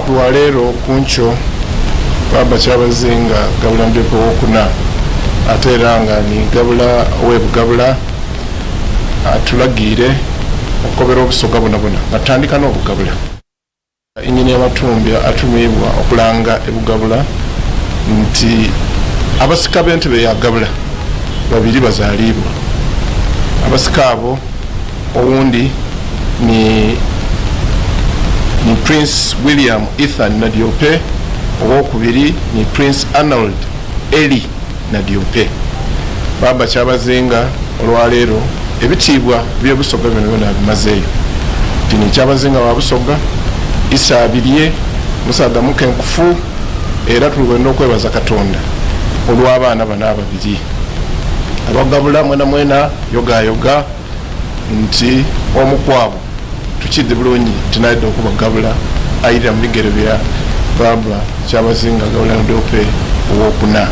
Olunaku lwa leero kunkyo Bbaabba Kyabazinga Gabula Ndyope Owokuna ate era nga ni Gabula ow'e Bugabula atulagiire okukobera Obusoga bonabona nga tutandika n'Obugabula. Engineer Matumbya atumiibwa okulanga e Bugabula nti abasika b'entebe ya Gabula babiri bazaliibwa. Abasika abo owundi ni ni Prince William Ethan Nadiope, owokubiri ni Prince Arnold Eli Nadiope. Baaba Kyabazinga olwaleero ebitiibwa by'e Busoga byonabyona abimazeeyo. Nti ni Kyabazinga wa Busoga, Isaabirye, musaadha mukenkufu era tuli okwebaza Katonda olw'abaana bano ababiri. Abagabula mwenamwena yogayoga nti omu kwabo tukiidhi bulungi nti naidha okubagabula airira mu bigere bya Bbaabba Kyabazinga Gabula Nadiope Owokuna.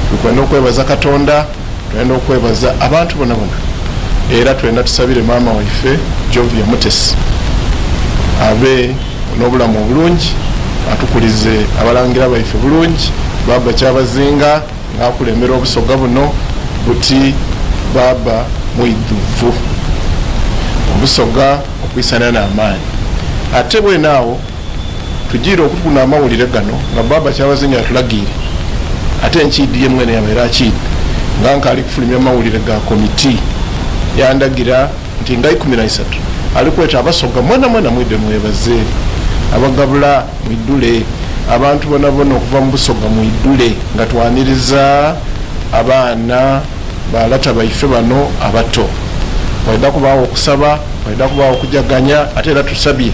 Tuli kwenda okwebaza Katonda, twenda okwebaza abantu bonabona era twenda tusabire maama waife Jovia Mutesi abe n'obulamu obulungi, atukulize abalangira baife bulungi, Bbaabba Kyabazinga nga akulembera Obusoga buno buti Bbaabba mwidhuvu. Obusoga okwisana n'amaani. Ate bwene agho tujiire okufuna amawulire gano nga Bbaabba Kyabazinga yatulagiire ate enkiidhi ye mwene yabaire akiidhi nga nkaali kufulumya mawulire ga komiti yandagira nti nga 13 ali kweta Abasoga mwenamwena mwidhe mwebaze Abagabula mwidhule abantu bonabona okuva mu Busoga mwidhule nga twaniriza abaana ba lata baife bano abato. Waidha kubaagho okusaba, waidha kubaagho okujaganya ate era tusabye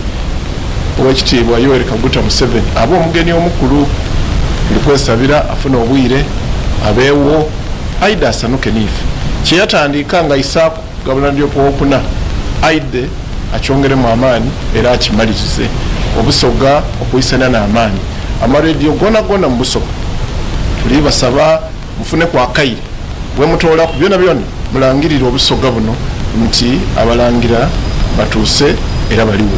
Owekitiibwa Yoweri Kaguta Museveni abe omugeni omukulu. Tuli kwesabira afune obwire abeewo aidhe asanuke niife. Kyeyatandiika nga aisaaku Gabula Ndyope Owokuna aidhe akyongeremu amaani era akimalirize. Obusoga okwisania n'amaani. Amareediyo gonagona mu Busoga tuli basaba mufuneku akaire bwemutoolaku byonabyona mulangirire Obusoga buno nti Abalangira batuuse era baliwo.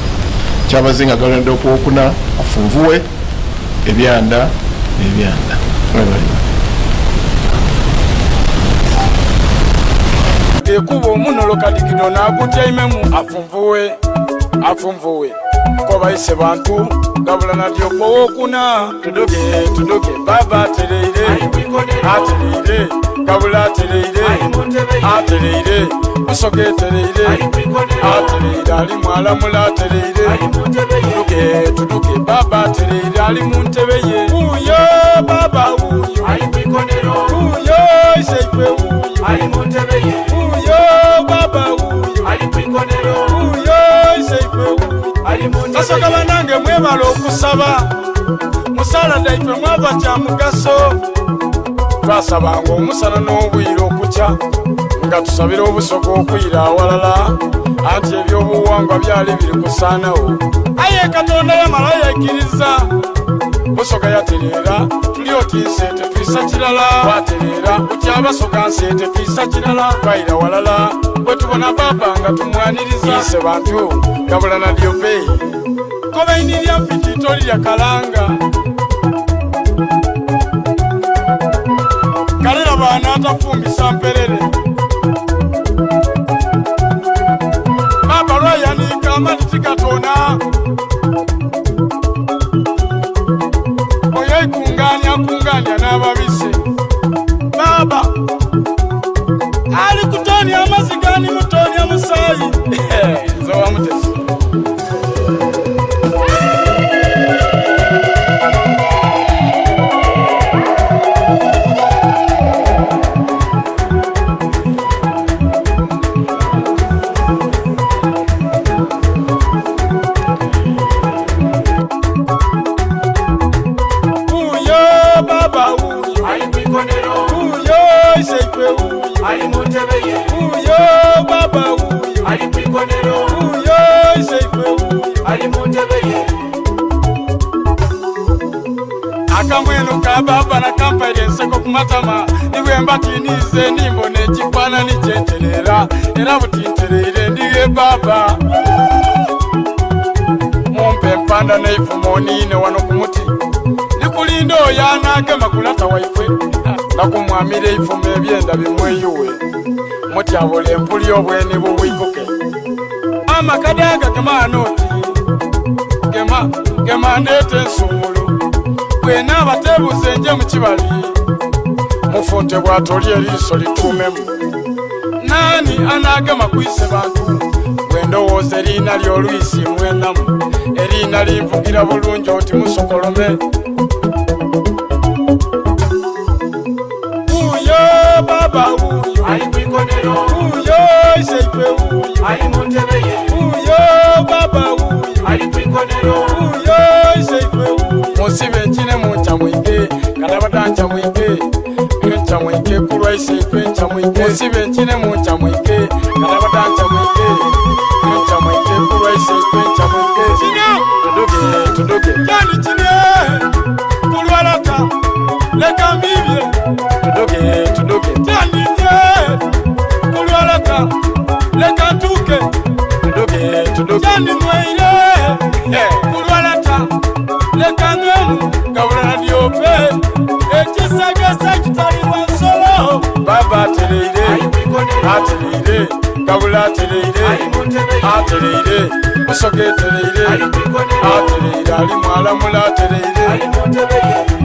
Kyabazinga Gabula Ndyope Owokuna afunvuwe ebyanda n'ebyanda. Mwebale. Ekuba omunolo kadigidi ono agutyaimemu afunvuwe afunvuwe koba ise bantu gabula na dyopo wokuna tuduke tuduke baba atereire atereire gabula atereire atereire busoga etereire atereire alimu alamula atereire tuduke tuduke baba atereire ali mu ntebe ye wuuyo baba wuuyo wuuyo iseife wuuyo wuuyo baba wuuyo wuuyo iseife wuuyo Basoga banange mwebale okusaba musaala dhaife mwava kya mugaso twasabanga omusana n'obwire okukya nga tusabira obusoga okwira awalala anti ebyobuwangwa byali biri kusaanawo aye Katonda yamala yaikiriza Busoga yatereera tuli oti nse tetwisa kirala twatereera kutyabasoga nse tetwisa kirala twaira walala bwe tubona baba nga tumwaniriza ise bantu gabula na dyope kobaini lya mpiti tolirya kalanga kalera baana atafumbisa mperere baba lwayanika amati tigatona oyo aikungania akungania n'ababise baba ali kutonia amaziga ni mutonia musayi nze wa mutesi Uyo baba uyo Ali kwikonero uyo iseife uyo ali mu ntebe ye uyo baba uyo ali kwikonero uyo iseife uyo ali mu ntebe ye akamweno ka baba nakampaire enseko ku matama nibwemba tinize nimbona ekifaanani kyenterera era butintereire ndighe baba mumpe empano. Manda n'eifumo oniine wano ku muti. Ndi kulinda oyo anaagema ku lata waifwe nga kumwamira eifumo ebyenda bimweyuwe. Mutyabule empuli obweni bubwikuke. Maama Kadaga gema ghano oti gema gema ndeete ensuumulu. Bwenaaba teebuuze nje mu kibali. Mufunte bw'atolya eriiso lituumemu. Naani anaagema ku Isebantu? Bwe ndowooza eriina lye olwisi mwenamu. Eriina linvugira bulungi oti musokolome. Wuuyo baba wuuyo. Ali ku ikonero. Wuuyo iseife wuuyo. Ali mu ntebe ye. Wuuyo baba wuuyo. Ali ku ikonero. Wuuyo iseife wuuyo. Musibe nkine muncamwike kadabada ncamwike ncamwike kulwa iseife ncamwike musibe nkine muncamwike kadabada ncamwike ncamwike kulwa iseife ncamwike tuduke tuduke kyani kine kulwalaka leka mbibye tuduke tuduke kyani nye kulwalaka leka ntuke tuduke tuduke kyani mwaire kulwalaka leka nwemu gabula dyope ekisagasa kitalibwa nsolo baba atereire Ali ku ikonero. atereire gabula atereire Ali mu ntebe ye. atereire musoga etereire Ali ku ikonero. atereire ali mwalamula atereire Ali mu ntebe ye.